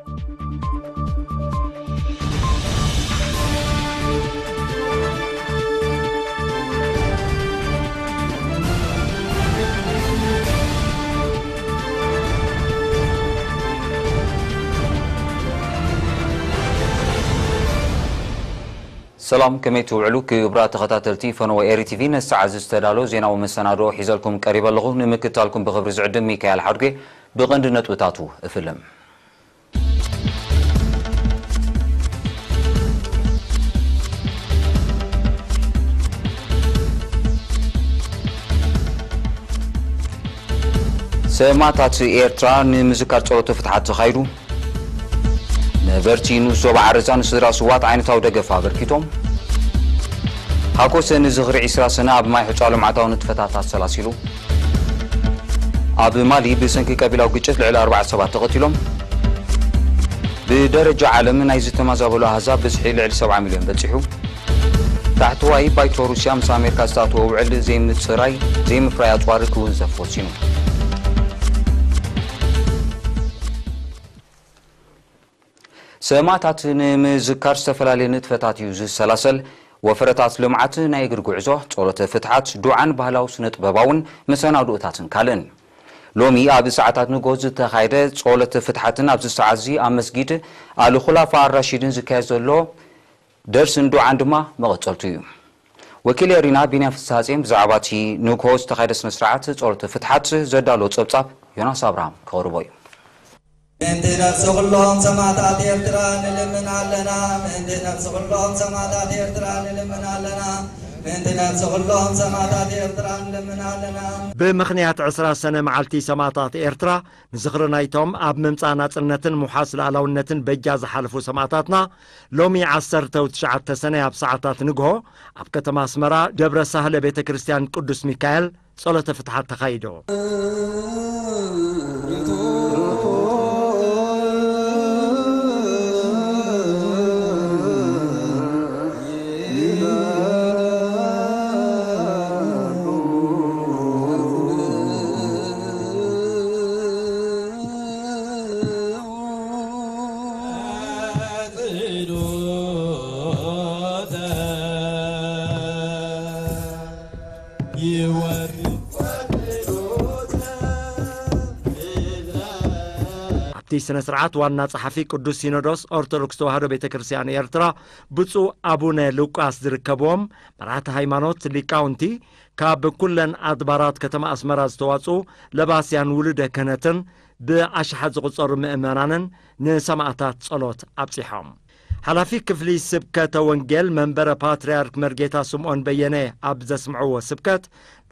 ሰላም፣ ከመይ ትውዕሉ ክቡራት ተኸታተልቲ ፈነወ ኤሪ ቲቪ? ነዚ ሰዓት እዚ ዝተዳለወ ዜናዊ መሰናድኦ ሒዘልኩም ቀሪበ ኣለኹ። ንምክትታልኩም ብኽብሪ ዝዕድም ሚካኤል ሓድጌ። ብቐንዲ ነጥብታቱ እፍልም። ሰማእታት ኤርትራ ንምዝካር ጸሎተ ፍትሓት ተኻይዱ። ነበርቲ ንኡስ ዞባ ዓረዛ ንስድራ ስዋት ዓይነታዊ ደገፍ ኣበርኪቶም። ሃኮሰ ንዝኽሪ ዕስራ ሰነ ኣብ ማይ ሑጻ ልምዓታዊ ንጥፈታት ኣሰላሲሉ። ኣብ ማሊ ብሰንኪ ቀቢላዊ ግጭት ልዕሊ ኣርባዕተ ሰባት ተቐቲሎም። ብደረጃ ዓለም ናይ ዝተመዛበሉ ኣህዛብ ብዝሒ ልዕሊ ሰብዓ ሚልዮን በጺሑ። ታሕተዋይ ባይቶ ሩስያ ምስ ኣሜሪካ ዝተኣትዎ ውዕል ዘይምጽራይ፣ ዘይምፍራይ ኣጽዋር ክውንዘፍ ወሲኑ። ሰማእታት ንምዝካር ዝተፈላለየ ንጥፈታት እዩ ዝሰላሰል። ወፈረታት ልምዓት፣ ናይ እግሪ ጉዕዞ፣ ጸሎተ ፍትሓት፣ ዱዓን ባህላዊ ስነ ጥበባውን መሰናድኦታትን ካልእን። ሎሚ ኣብ ሰዓታት ንግሆ ዝተኻየደ ጸሎተ ፍትሓትን ኣብዚ ሰዓት እዚ ኣብ መስጊድ ኣልኹላፋ ኣራሺድን ዝካየድ ዘሎ ደርስን ዱዓን ድማ መቐጸልቱ እዩ። ወኪል ኤሪና ቢንያም ፍስሃጼን ብዛዕባ እቲ ንግሆ ዝተኻየደ ስነ ስርዓት ጸሎተ ፍትሓት ዘዳለዎ ጸብጻብ ዮናስ ኣብርሃም ከቕርቦ እዩ። ምእንቲ ነፍሲ ኩሎም ሰማእታት ኤርትራ ንልምን ኣለና። ምእንቲ ነፍሲ ኩሎም ሰማእታት ኤርትራ ንልምን ኣለና። ምእንቲ ነፍሲ ኩሎም ሰማእታት ኤርትራ ንልምን ኣለና። ብምኽንያት ዕስራ ሰነ መዓልቲ ሰማእታት ኤርትራ፣ ንዝኽሪ ናይቶም ኣብ ምምጻእ ናጽነትን ምውሓስ ልኣላውነትን በጃ ዝሓለፉ ሰማእታትና፣ ሎሚ ዓሰርተ ወትሽዓተ ሰነ ኣብ ሰዓታት ንግሆ ኣብ ከተማ ኣስመራ ደብረ ሳህለ ቤተ ክርስቲያን ቅዱስ ሚካኤል ጸሎተ ፍትሓት ተኻይዶ። ኣብቲ ስነ ስርዓት ዋና ጸሓፊ ቅዱስ ሲኖዶስ ኦርቶዶክስ ተዋህዶ ቤተ ክርስቲያን ኤርትራ ብፁዕ ኣቡነ ሉቃስ ዝርከብዎም መራሕቲ ሃይማኖት፣ ሊቃውንቲ፣ ካብ ኩለን ኣድባራት ከተማ ኣስመራ ዝተዋጽኡ ለባስያን ውሉደ ክህነትን ብኣሽሓት ዝቑጸሩ ምእመናንን ንሰማእታት ጸሎት ኣብጺሖም። ሓላፊ ክፍሊ ስብከተ ወንጌል መንበረ ፓትርያርክ መርጌታ ስምዖን በየነ ኣብ ዘስምዕዎ ስብከት፣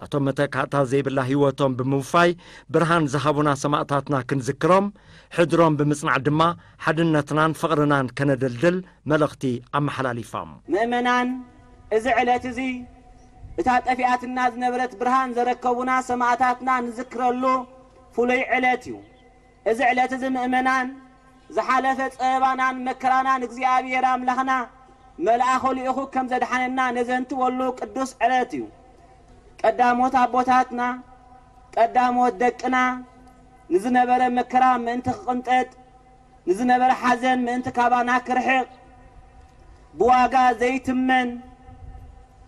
ነቶም መተካእታ ዘይብላ ህይወቶም ብምውፋይ ብርሃን ዝሃቡና ሰማእታትና ክንዝክሮም፣ ሕድሮም ብምጽናዕ ድማ ሓድነትናን ፍቕርናን ከነደልድል መልእኽቲ ኣመሓላሊፎም። ምእመናን፣ እዚ ዕለት እዚ እታ ጠፊኣትና ዝነበረት ብርሃን ዘረከቡና ሰማእታትና ንዝክረሉ ፍሉይ ዕለት እዩ። እዚ ዕለት እዚ ምእመናን፣ ዝሓለፈ ጸበባናን መከራናን እግዚኣብሔር ኣምላኽና መልኣኹ ልኢኹ ከም ዘድሓነና ነዘንትወሉ ቅዱስ ዕለት እዩ። ቀዳሞት ኣቦታትና፣ ቀዳሞት ደቅና፣ ንዝነበረ መከራ ምእንቲ ክቕንጠጥ፣ ንዝነበረ ሓዘን ምእንቲ ካባና ክርሕቕ፣ ብዋጋ ዘይትመን፣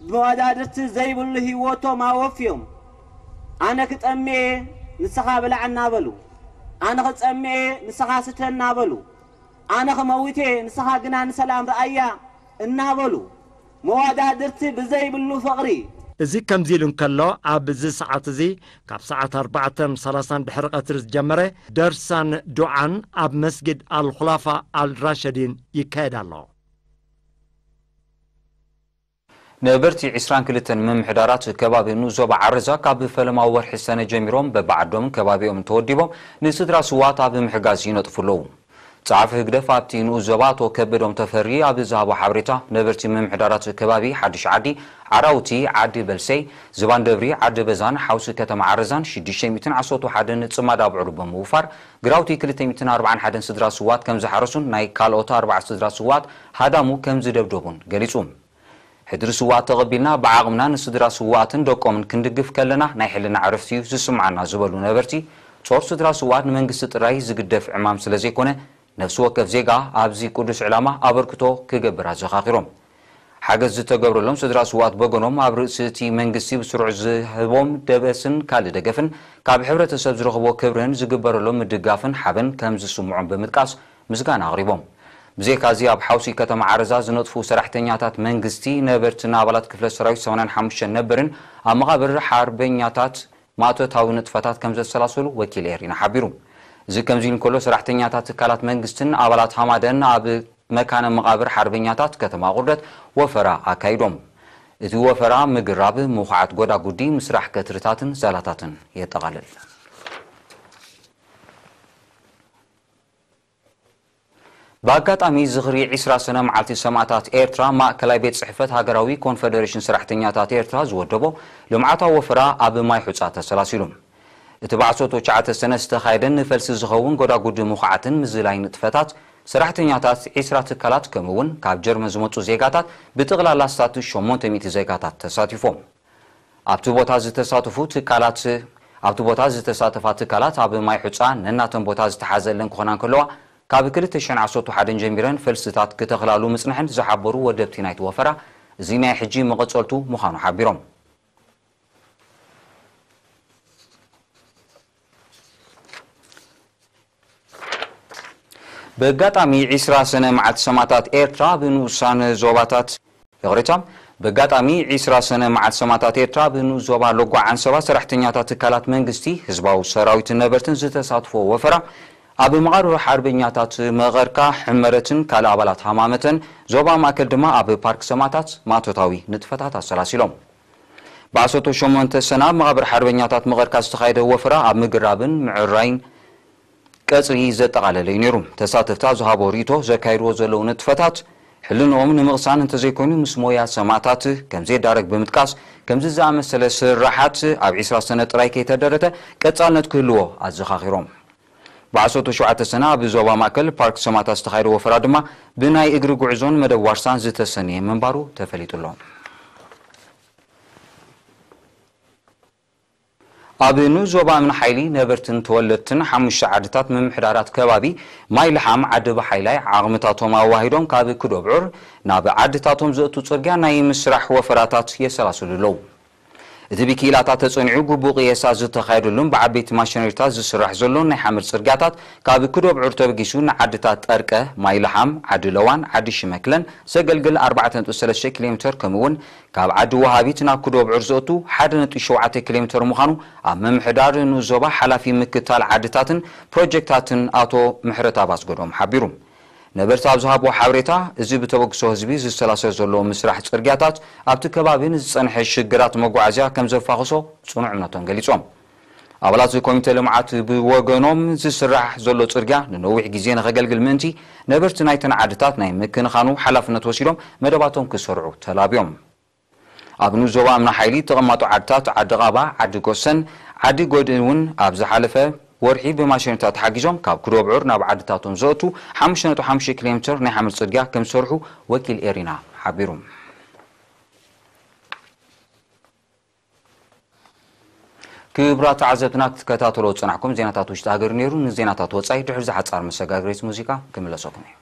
ብመወዳድርቲ ዘይብሉ ህይወቶም ኣወፍዮም። ኣነ ክጠምየ፣ ንስኻ ብላዕ እናበሉ፣ ኣነ ክጸምየ፣ ንስኻ ስተ እናበሉ፣ ኣነ ክመውት እየ፣ ንስኻ ግና ንሰላም ረኣያ እናበሉ፣ መወዳድርቲ ብዘይብሉ ፍቕሪ። እዚ ከምዚ ኢሉ እንከሎ፣ ኣብዚ ሰዓት እዚ ካብ ሰዓት ኣርባዕተን ሰላሳን ድሕሪ ቀትሪ ዝጀመረ ደርሳን ዱዓን ኣብ መስጊድ ኣልኹላፋ ኣልራሸዲን ይካየድ ኣሎ። ነበርቲ ዕስራን ክልተን ምምሕዳራት ከባቢ ንኡስ ዞባ ዓረዛ ካብ ፈለማ ወርሒ ሰነ ጀሚሮም በብዓዶምን ከባቢኦምን ተወዲቦም ንስድራ ስዋት ኣብ ምሕጋዝ ይነጥፉ ኣለዉ። ጸሓፊ ህግደፍ ኣብቲ ንኡስ ዞባ ኣቶ ከበዶም ተፈሪ ኣብ ዝሃቦ ሓበሬታ፣ ነበርቲ ምምሕዳራት ከባቢ ሓድሽ ዓዲ፣ ዓራውቲ፣ ዓዲ በልሰይ፣ ዝባን ደብሪ፣ ዓዲ በዛን፣ ሓውሲ ከተማ ዓረዛን ሽዱሽተ ሚእትን ዓሰርተ ሓደን ጽማድ ኣብዑር ብምውፋር፣ ግራውቲ ክልተ ሚእትን ኣርባዓን ሓደን ስድራ ስዋት ከም ዝሓረሱን ናይ ካልኦት ኣርባዕተ ስድራ ስዋት ሃዳሙ ከም ዝደብደቡን ገሊጹ። ሕድሪ ስውኣት ተቐቢልና ብዓቕምና ንስድራ ስውኣትን ደቆምን ክንድግፍ ከለና ናይ ሕልና ዕረፍቲ እዩ ዝስምዓና ዝበሉ ነበርቲ፣ ጾር ስድራ ስውኣት ንመንግስቲ ጥራይ ዝግደፍ ዕማም ስለ ዘይኮነ ነፍሲ ወከፍ ዜጋ ኣብዚ ቅዱስ ዕላማ ኣበርክቶ ክገብር ኣዘኻኺሮም። ሓገዝ ዝተገብረሎም ስድራ ስውኣት ብወገኖም፣ ኣብ ርእሲ እቲ መንግስቲ ብስሩዕ ዝህቦም ደበስን ካልእ ደገፍን፣ ካብ ሕብረተሰብ ዝረኽቦ ክብርን ዝግበረሎም ምድጋፍን ሓበን ከም ዝስምዖም ብምጥቃስ፣ ምስጋና ኣቕሪቦም። ብዘይካዚ፣ ኣብ ሓውሲ ከተማ ዓረዛ ዝነጥፉ ሰራሕተኛታት መንግስቲ፣ ነበርትን ኣባላት ክፍለ ሰራዊት ሰማንያን ሓሙሽተን ነበርን ኣብ መቓብር ሓርበኛታት ማእቶታዊ ንጥፈታት ከም ዘሰላሰሉ ወኪል ኤሪና ሓቢሩ። እዚ ከምዚ ኢሉ እንከሎ፣ ሰራሕተኛታት ትካላት መንግስትን ኣባላት ሃማደን ኣብ መካነ መቓብር ሓርበኛታት ከተማ ቁርደት ወፈራ ኣካይዶም። እቲ ወፈራ፣ ምግራብ፣ ምኹዓት፣ ጎዳጉዲ፣ ምስራሕ ቀትርታትን ዛላታትን የጠቓልል። ብኣጋጣሚ ዝኽሪ ዕስራ ሰነ መዓልቲ ሰማእታት ኤርትራ፣ ማእከላይ ቤት ጽሕፈት ሃገራዊ ኮንፈደሬሽን ሰራሕተኛታት ኤርትራ ዝወደቦ ልምዓታዊ ወፈራ ኣብ ማይ ሑጻ ተሰላሲሉ። እቲ ብዓሰርተ ትሽዓተ ሰነ ዝተኻየደን ንፈልሲ ዝኸውን ጎዳጉዲ ምኹዓትን ምዝላይ ንጥፈታት፣ ሰራሕተኛታት ዕስራ ትካላት ከምኡ እውን ካብ ጀርመን ዝመጹ ዜጋታት፣ ብጠቕላላ ኣስታት ሸሞንተ ሚእቲ ዜጋታት ተሳቲፎም። ኣብቲ ቦታ ዝተሳተፉ ትካላት ኣብቲ ቦታ ዝተሳተፋ ትካላት፣ ኣብ ማይ ሑጻ ነናተን ቦታ ዝተሓዘለን ክኾና እንከለዋ፣ ካብ ክልተ ሽሕን ዓሰርተ ሓደን ጀሚረን ፈልስታት ክተኽላሉ ምጽንሐን ዝሓበሩ ወደብቲ ናይቲ ወፈራ፣ እዚ ናይ ሕጂ መቐጸልቱ ምዃኑ ሓቢሮም። በጋጣሚ ዕስራ ሰነ መዓልቲ ሰማእታት ኤርትራ ብንኡሳን ዞባታት፣ ይቕሬታ፣ በጋጣሚ ዕስራ ሰነ መዓልቲ ሰማእታት ኤርትራ ብንኡስ ዞባ ሎጓ ዓንሰባ ሰራሕተኛታት ትካላት መንግስቲ፣ ህዝባዊ ሰራዊትን ነበርትን ዝተሳትፎ ወፈራ፣ ኣብ መቓርብ ሓርበኛታት መቐርካ፣ ሕመረትን ካልእ ኣባላት ሃማመተን ዞባ ማእከል ድማ ኣብ ፓርክ ሰማእታት ማእቶታዊ ንጥፈታት ኣሰላሲሎም። ብዓሰርተ ሸሞንተ ሰነ ኣብ መቓብር ሓርበኛታት መቐርካ ዝተኻየደ ወፈራ፣ ኣብ ምግራብን ምዕራይን ቀጽሪ ዘጠቓለለ እዩ ነይሩ። ተሳተፍቲ ኣብ ዝሃቦ ርእይቶ፣ ዘካይድዎ ዘለዉ ንጥፈታት ሕልንኦም ንምቕሳን እንተዘይኮይኑ፣ ምስ ሞያ ሰማእታት ከም ዘየዳረግ ብምጥቃስ፣ ከምዚ ዝኣመሰለ ስራሓት ኣብ ዕስራ ሰነ ጥራይ ከይተደረተ ቀጻልነት ክህልዎ ኣዘኻኺሮም። ብዓሰርተ ሸውዓተ ሰነ ኣብ ዞባ ማእከል ፓርክ ሰማእታት ዝተኻየደ ወፈራ ድማ፣ ብናይ እግሪ ጉዕዞን መደብ ዋርሳን ዝተሰነየ ምንባሩ ተፈሊጡ ኣሎ። ኣብ ንኡስ ዞባ እምኒ ሓይሊ፣ ነበርትን ተወለድትን ሓሙሽተ ዓድታት ምምሕዳራት ከባቢ ማይ ልሓም፣ ዓዲ ባሓይላይ ዓቕምታቶም ኣዋሂዶም ካብ ኩደብዑር ናብ ዓድታቶም ዘእቱ ጽርግያ ናይ ምስራሕ ወፈራታት የሰላስሉ ኣለዉ። እቲ ብክኢላታት ተጸኒዑ ግቡእ ቅየሳ ዝተኻየደሉን ብዓበይቲ ማሽነሪታት ዝስራሕ ዘሎን ናይ ሓመድ ጽርግያታት፣ ካብ ኩደብዑር ተበጊሱ ንዓድታት ጠርቀ፣ ማይ ልሓም፣ ዓዲ ለዋን፣ ዓዲ ሽመክለን ዘገልግል ኣርባዕተ ነጥቢ ሰለስተ ኪሎ ሜተር፣ ከምኡ'ውን ካብ ዓዲ ወሃቢት ናብ ኩደብዑር ዘእቱ ሓደ ነጥቢ ሸውዓተ ኪሎ ሜተር ምዃኑ ኣብ ምምሕዳር ንኡስ ዞባ ሓላፊ ምክትታል ዓድታትን ፕሮጀክታትን ኣቶ ምሕረተኣብ ኣስገዶም ሓቢሩ። ነበርቲ ኣብ ዝሃብዎ ሓበሬታ፣ እዚ ብተበግሶ ህዝቢ ዝሰላሰል ዘሎ ምስራሕ ጽርግያታት፣ ኣብቲ ከባቢ ንዝጸንሐ ሽግራት መጓዓዝያ ከም ዘፋኽሶ ጽኑዕ እምነቶም ገሊጾም። ኣባላት ኮሚተ ልምዓት ብወገኖም፣ ዝስራሕ ዘሎ ጽርግያ ንነዊሕ ግዜ ንኸገልግል ምእንቲ፣ ነበርቲ ናይተን ዓድታት ናይ ምክንኻኑ ሓላፍነት ወሲዶም መደባቶም ክሰርዑ ተላብዮም። ኣብ ንኡስ ዞባ እምኒ ሓይሊ ተቐማጦ ዓድታት ዓዲ ቓባ፣ ዓዲ ጎሰን ዓዲ ጎድን እውን ኣብ ዝሓለፈ ወርሒ ብማሽነሪታት ተሓጊዞም ካብ ኩደብዑር ናብ ዓድታቶም ዘእቱ ሓሙሽተ ነጥቢ ሓሙሽተ ኪሎ ሜተር ናይ ሓመድ ጽርግያ ከም ዝሰርሑ ወኪል ኤሪና ሓቢሩ። ክቡራት ተዓዘብትና፣ ክትከታተሎ ዝጸናሕኩም ዜናታት ውሽጢ ሃገር ነይሩ። ንዜናታት ወጻኢ ድሕሪ ዝሓጻር መሰጋገሪት ሙዚቃ ክምለሰኩም እዩ።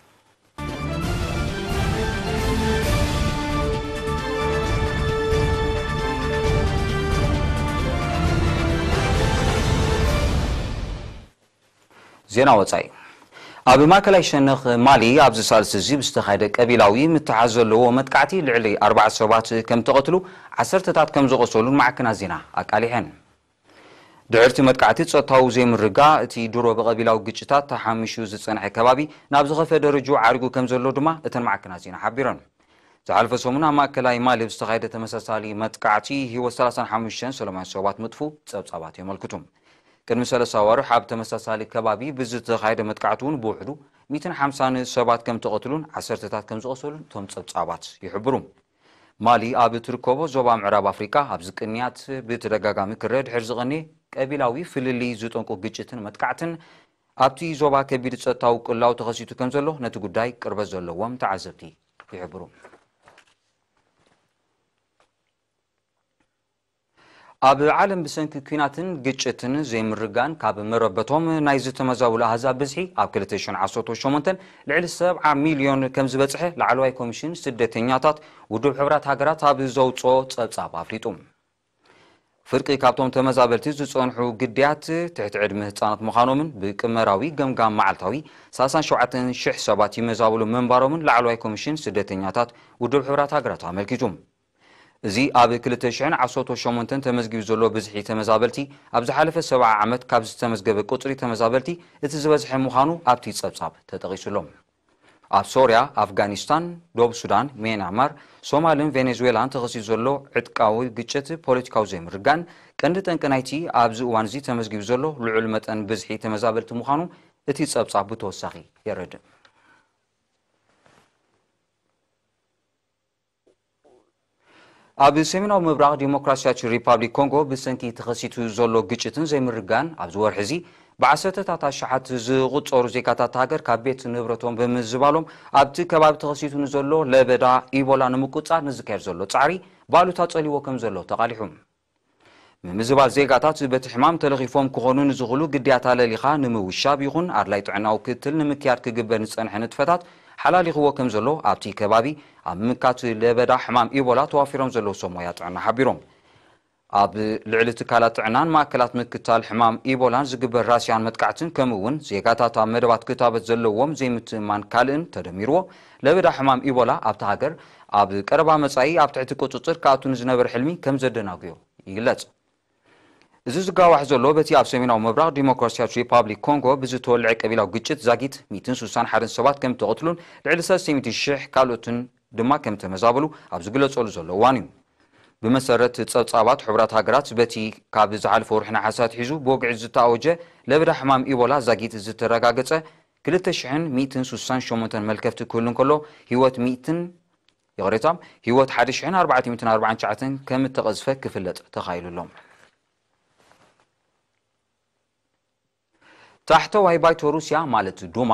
ዜና ወጻኢ። ኣብ ማእከላይ ሸነኽ ማሊ ኣብዚ ሳልስቲ እዚ ብዝተኻየደ ቀቢላዊ ምትሓዝ ዘለዎ መጥቃዕቲ ልዕሊ ኣርባዕተ ሰባት ከም ተቐትሉ፣ ዓሰርተታት ከም ዝቖሰሉን ማዕከናት ዜና ኣቃሊሐን። ድሕርቲ መጥቃዕቲ ጸጥታዊ ዘይምርግጋእ፣ እቲ ድሮ ብቐቢላዊ ግጭታት ተሓሚሹ ዝጸንሐ ከባቢ ናብ ዝኸፍአ ደረጃ ዓሪጉ ከም ዘሎ ድማ እተን ማዕከናት ዜና ሓቢረን። ዝሓለፈ ሰሙን ኣብ ማእከላይ ማሊ ብዝተኻየደ ተመሳሳሊ መጥቃዕቲ፣ ህይወት ሰላሳን ሓሙሽተን ሰላማውያን ሰባት ምጥፉ ጸብጻባት የመልክቱ። ቅድሚ ሰለስተ ኣዋርሕ ኣብ ተመሳሳሊ ከባቢ ብዝተኻየደ መጥቃዕቲ እውን ብውሕዱ ሚእትን ሓምሳን ሰባት ከም ተቐትሉን ዓሰርተታት ከም ዝቖሰሉን እቶም ጸብጻባት ይሕብሩ። ማሊ ኣብ እትርከቦ ዞባ ምዕራብ ኣፍሪቃ፣ ኣብዚ ቅንያት ብተደጋጋሚ ክረአ ድሕሪ ዝቐንየ ቀቢላዊ ፍልልይ ዝጠንቁ ግጭትን መጥቃዕትን፣ ኣብቲ ዞባ ከቢድ ጸጥታዊ ቅላው ተኸሲቱ ከም ዘሎ ነቲ ጉዳይ ቅርበት ዘለዎም ተዓዘብቲ ይሕብሩ። ኣብ ዓለም ብሰንኪ ኲናትን ግጭትን ዘይምርጋን ካብ መረበቶም ናይ ዝተመዛበሉ ኣሃዛብ ብዝሒ ኣብ ክልተ ሽሕን ዓሰርተ ሸሞንተን ልዕሊ ሰብዓ ሚልዮን ከም ዝበጽሐ ላዕለዋይ ኮሚሽን ስደተኛታት ውድብ ሕቡራት ሃገራት ኣብ ዘውጽኦ ጸብጻብ ኣፍሊጡ። ፍርቂ ካብቶም ተመዛበልቲ ዝጸንሑ ግዳያት ትሕቲ ዕድመ ህጻናት ምዃኖምን ብቅመራዊ ገምጋም መዓልታዊ ሰላሳን ሸውዓተን ሽሕ ሰባት ይመዛበሉ ምንባሮምን ላዕለዋይ ኮሚሽን ስደተኛታት ውድብ ሕቡራት ሃገራት ኣመልኪቱ። እዚ ኣብ ክልተ ሽሕን ዓሰርተ ሸሞንተን ተመዝጊቡ ዘሎ ብዝሒ ተመዛበልቲ ኣብ ዝሓለፈ ሰብዓ ዓመት ካብ ዝተመዝገበ ቁጽሪ ተመዛበልቲ እቲ ዝበዝሐ ምዃኑ ኣብቲ ጸብጻብ ተጠቒሱ ኣሎ። ኣብ ሶርያ፣ ኣፍጋኒስታን፣ ደቡብ ሱዳን፣ ሚያንማር፣ ሶማልን ቬኔዙዌላን ተኸሲቱ ዘሎ ዕጥቃዊ ግጭት ፖለቲካዊ ዘይምርጋን ቀንዲ ጠንቂ ናይቲ ኣብዚ እዋን እዚ ተመዝጊቡ ዘሎ ልዑል መጠን ብዝሒ ተመዛበልቲ ምዃኑ እቲ ጸብጻብ ብተወሳኺ የረድእ። ኣብ ሰሜናዊ ምብራቕ ዲሞክራሲያዊት ሪፓብሊክ ኮንጎ ብሰንኪ ተኸሲቱ ዘሎ ግጭትን ዘይምርጋን ኣብዚ ወርሒ እዚ ብዓሰርተታት ኣሽሓት ዝቑጸሩ ዜጋታት ሃገር ካብ ቤት ንብረቶም ብምዝባሎም ኣብቲ ከባቢ ተኸሲቱ ንዘሎ ለበዳ ኢቦላ ንምቁጽጻር ንዝካየድ ዘሎ ጻዕሪ ባሉታ ጸልይዎ ከም ዘሎ ተቓሊሑ። ምምዝባል ዜጋታት በቲ ሕማም ተለኺፎም ክኾኑ ንዝኽእሉ ግዳያት ኣለሊኻ ንምውሻብ ይኹን ኣድላይ ጥዕናዊ ክትትል ንምክያድ ክግበር ንጸንሐ ንጥፈታት ሓላሊኽዎ ከም ዘሎ ኣብቲ ከባቢ ኣብ ምምካት ለበዳ ሕማም ኢቦላ ተዋፊሮም ዘለዉ ሰብ ሞያ ጥዕና ሓቢሮም። ኣብ ልዕሊ ትካላት ጥዕናን ማእከላት ምክታል ሕማም ኢቦላን ዝግበር ራስያን መጥቃዕትን ከምኡ እውን ዜጋታት ኣብ መደባት ክታበት ዘለዎም ዘይምትእምማን ካልእን ተደሚርዎ ለበዳ ሕማም ኢቦላ ኣብታ ሃገር ኣብ ቀረባ መጻኢ ኣብ ትሕቲ ቁጽጽር ክኣቱ ንዝነበረ ሕልሚ ከም ዘደናጉዮ ይግለጽ። እዚ ዝጋዋሕ ዘሎ በቲ ኣብ ሰሜናዊ ምብራቕ ዲሞክራሲያዊት ሪፓብሊክ ኮንጎ ብዝተወልዐ ቀቢላዊ ግጭት ዛጊት ሚእትን ስሳን ሓደን ሰባት ከም ተቐትሉን ልዕሊ ሰለስተ ሚእቲ ሽሕ ካልኦትን ድማ ከም ተመዛበሉ ኣብ ዝግለጸሉ ዘሎ እዋን እዩ። ብመሰረት ጸብጻባት ሕቡራት ሃገራት በቲ ካብ ዝሓለፈ ወርሒ ነሓሰ ኣትሒዙ ብወግዒ ዝተኣወጀ ለበዳ ሕማም ኢቦላ ዛጊት ዝተረጋገጸ ክልተ ሽሕን ሚእትን ስሳን ሸሞንተን መልከፍቲ ክህሉ እንከሎ ህይወት ሚእትን ይቕሬታ፣ ህይወት ሓደ ሽሕን ኣርባዕተ ሚእትን ኣርባዓን ትሽዓተን ከም እተቐዝፈ ክፍለጥ ተኻኢሉ ኣሎ። ታሕተዋይ ባይቶ ሩስያ ማለት ዱማ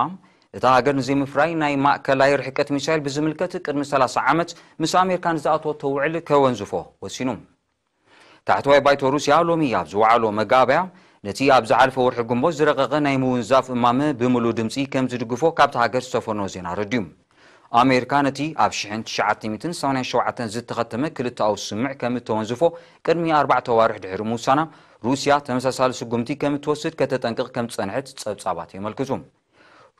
እታ ሃገር ንዘይምፍራይ ናይ ማእከላይ ርሕቀት ሚሳይል ብዝምልከት ቅድሚ ሰላሳ ዓመት ምስ ኣሜሪካ ንዝኣተወቶ ውዕል ከወንዝፎ ወሲኑ። ታሕተዋይ ባይቶ ሩስያ ሎሚ ኣብ ዝወዓሎ መጋበያ ነቲ ኣብ ዝሓለፈ ወርሒ ግንቦት ዝረቐቐ ናይ ምውንዛፍ እማመ ብምሉእ ድምጺ ከም ዝድግፎ ካብታ ሃገር ዝተፈኖ ዜና ኣረድዩ። ኣሜሪካ ነቲ ኣብ ሽሕን ትሽዓተ ሚእትን ሰማንያን ሸውዓተን ዝተኸተመ ክልተኣዊ ስምምዕ ከም እተወንዝፎ ቅድሚ ኣርባዕተ ኣዋርሕ ድሕሪ ምውሳና፣ ሩስያ ተመሳሳሊ ስጉምቲ ከም እትወስድ ከተጠንቅቕ ከም ዝጸንሐት ጸብጻባት የመልክቱ።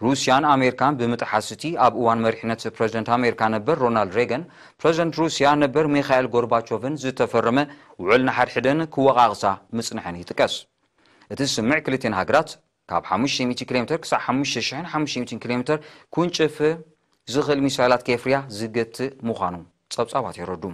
ሩስያን ኣሜሪካን ብምጥሓስ እቲ ኣብ እዋን መሪሕነት ፕረዚደንት ኣሜሪካ ነበር ሮናልድ ሬገን፣ ፕረዚደንት ሩስያ ነበር ሚኻኤል ጎርባቾቭን ዝተፈረመ ውዕል ንሓድሕደን ክወቓቕሳ ምጽንሐን ይጥቀስ። እቲ ስምምዕ ክልቲኣን ሃገራት ካብ ሓሙሽተ ሚእቲ ኪሎ ሜትር ክሳብ ሓሙሽተ ሽሕን ሓሙሽተ ሚእትን ኪሎ ሜትር ክውንጭፍ ዝኽእል ሚሳይላት ከየፍርያ ዝገትእ ምዃኑ ጸብጻባት የረዱ።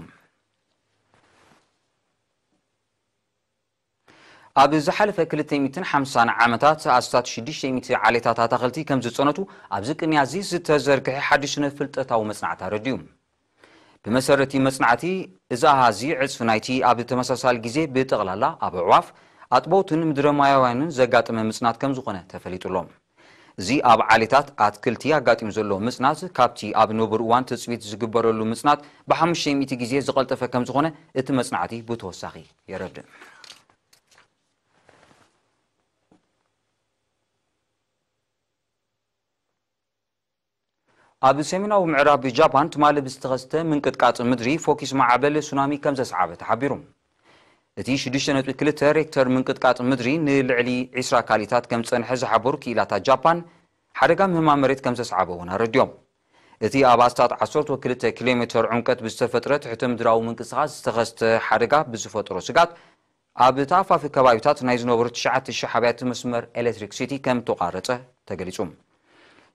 ኣብ ዝሓለፈ ክልተ ሚእትን ሓምሳን ዓመታት ኣስታት ሽዱሽተ ሚእቲ ዓሌታት ኣታኽልቲ ከም ዝጸነቱ ኣብዚ ቅንያ እዚ ዝተዘርግሐ ሓድሽ ስነ ፍልጠታዊ መጽናዕቲ ኣረድዩ። ብመሰረት እቲ መጽናዕቲ፣ እዚ ኣሃዚ ዕጽፊ ናይቲ ኣብ ተመሳሳሊ ግዜ ብጠቕላላ ኣብ ኣዕዋፍ፣ ኣጥበውትን ምድረ ማያውያንን ዘጋጠመ ምጽናት ከም ዝኾነ ተፈሊጡ ኣሎ። እዚ ኣብ ዓሌታት ኣትክልቲ ኣጋጢሙ ዘሎ ምጽናት፣ ካብቲ ኣብ ንቡር እዋን ትጽቢት ዝግበረሉ ምጽናት ብሓሙሽተ ሚእቲ ግዜ ዝቐልጠፈ ከም ዝኾነ እቲ መጽናዕቲ ብተወሳኺ የረድእ። ኣብ ሰሜናዊ ምዕራብ ጃፓን ትማሊ ብዝተኸስተ ምንቅጥቃጥ ምድሪ ፎኪስ ማዕበል ሱናሚ ከም ዘስዓበ ተሓቢሩ። እቲ ሽዱሽተ ነጥቢ ክልተ ሬክተር ምንቅጥቃጥ ምድሪ ንልዕሊ ዒስራ ካሊታት ከም ዝጸንሐ ዝሓበሩ ክኢላታት ጃፓን፣ ሓደጋ ምህማም መሬት ከም ዘስዓበ እውን ኣረድዮም። እቲ ኣብ ኣስታት ዓሰርተ ክልተ ኪሎ ሜተር ዕምቀት ብዝተፈጥረ ትሕተ ምድራዊ ምንቅስቓስ ዝተኸስተ ሓደጋ ብዝፈጠሮ ስጋት፣ ኣብ ተኣፋፊ ከባቢታት ናይ ዝነበሩ ትሽዓተ ሽሕ ኣብያተ መስመር ኤሌክትሪክሲቲ ከም ተቋረጸ ተገሊጹ።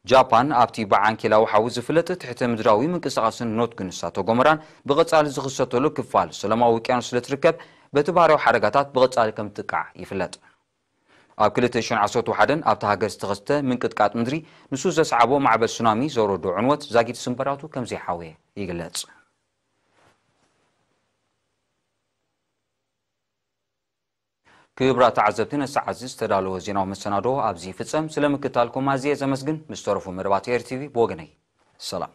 ጃፓን ኣብቲ ብዓንኬላዊ ሓዊ ዝፍለጥ ትሕተ ምድራዊ ምንቅስቓስን ኖትግን እሳተ ጎመራን ብቐጻሊ ዝኽሰተሉ ክፋል ሰላማዊ ውቅያኖስ ስለ ትርከብ፣ በቲ ባህርያዊ ሓደጋታት ብቐጻሊ ከም ትጥቃዕ ይፍለጥ። ኣብ ክልተ ሽሕን ዓሰርተ ሓደን ኣብታ ሃገር ዝተኸስተ ምንቅጥቃጥ ምድሪ፣ ንሱ ዘስዓቦ ማዕበል ሱናሚ ዘውረዶ ዕንወት ዛጊት ስንበራቱ ከም ዘይሓወየ ይግለጽ። ክቡራት ተዓዘብቲ፣ ነዚ ሰዓት እዚ ዝተዳለወ ዜናዊ መሰናዶ ኣብዚ ይፍጸም። ስለ ምክታልኩም ኣዝየ ዘመስግን። ምስ ተረፉ መደባት ኤር ቲ ቪ ብወገነይ ሰላም።